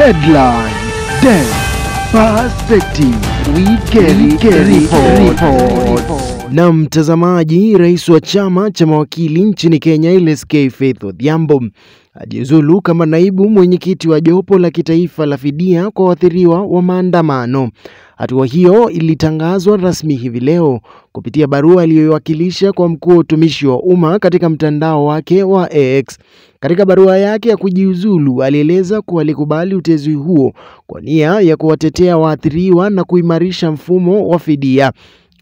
Headline, Depth, Perspective, we get it, report. Na mtazamaji, rais wa chama cha mawakili nchini Kenya LSK Faith Odhiambo ajiuzulu kama naibu mwenyekiti wa jopo la kitaifa la fidia kwa waathiriwa wa maandamano. Hatua hiyo ilitangazwa rasmi hivi leo kupitia barua aliyoiwakilisha kwa mkuu wa utumishi wa umma katika mtandao wake wa X. Katika barua yake ya kujiuzulu, alieleza kuwa alikubali uteuzi huo kwa nia ya kuwatetea waathiriwa na kuimarisha mfumo wa fidia.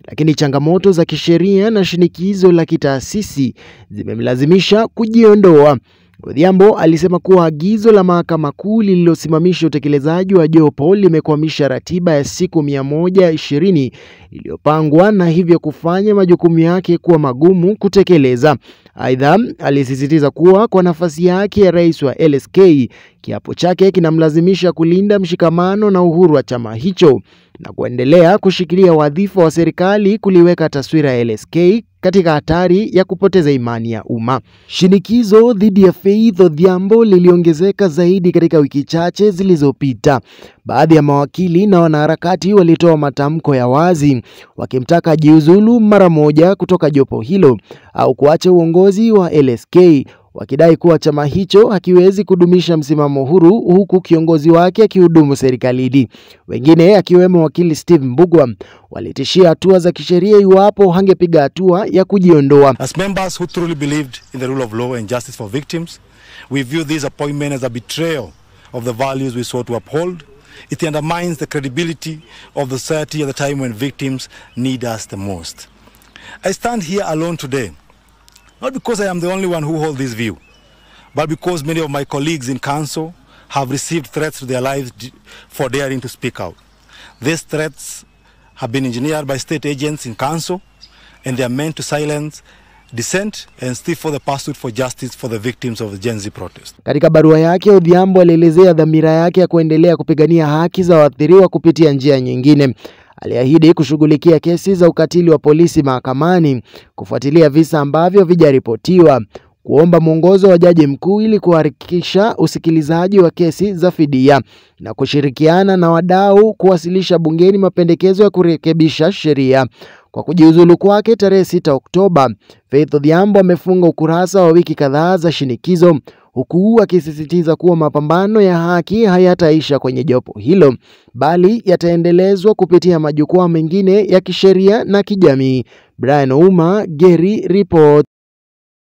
Lakini changamoto za kisheria na shinikizo la kitaasisi zimemlazimisha kujiondoa. Odhiambo alisema kuwa agizo la mahakama kuu lililosimamisha utekelezaji wa jopo limekwamisha ratiba ya siku 120 iliyopangwa na hivyo kufanya majukumu yake kuwa magumu kutekeleza. Aidha, alisisitiza kuwa kwa nafasi yake ya rais wa LSK, kiapo chake kinamlazimisha kulinda mshikamano na uhuru wa chama hicho na kuendelea kushikilia wadhifa wa serikali kuliweka taswira ya LSK katika hatari ya kupoteza imani ya umma. Shinikizo dhidi ya Faith Odhiambo liliongezeka zaidi katika wiki chache zilizopita. Baadhi ya mawakili na wanaharakati walitoa matamko ya wazi wakimtaka ajiuzulu mara moja kutoka jopo hilo au kuacha uongozi wa LSK, wakidai kuwa chama hicho hakiwezi kudumisha msimamo huru huku kiongozi wake akihudumu serikalini. Wengine akiwemo wakili Steve Mbugua walitishia hatua za kisheria iwapo hangepiga hatua ya kujiondoa. As members who truly believed in the rule of law and justice for victims, we view this appointment as a betrayal of the values we sought to uphold. It undermines the credibility of the society at the time when victims need us the most. I stand here alone today, not because I am the only one who holds this view, but because many of my colleagues in council have received threats to their lives for daring to speak out. These threats have been engineered by state agents in council, and they are meant to silence dissent and stifle the pursuit for justice for the victims of the Gen Z protest. Katika barua yake, Odhiambo alielezea dhamira yake ya kuendelea kupigania haki za waathiriwa kupitia njia nyingine. Aliahidi kushughulikia kesi za ukatili wa polisi mahakamani, kufuatilia visa ambavyo vijaripotiwa, kuomba mwongozo wa jaji mkuu ili kuharakisha usikilizaji wa kesi za fidia na kushirikiana na wadau kuwasilisha bungeni mapendekezo ya kurekebisha sheria. Kwa kujiuzulu kwake tarehe 6 Oktoba, Faith Odhiambo amefunga ukurasa wa wiki kadhaa za shinikizo, huku akisisitiza kuwa mapambano ya haki hayataisha kwenye jopo hilo, bali yataendelezwa kupitia majukwaa mengine ya kisheria na kijamii. Brian Ouma, Geri Report.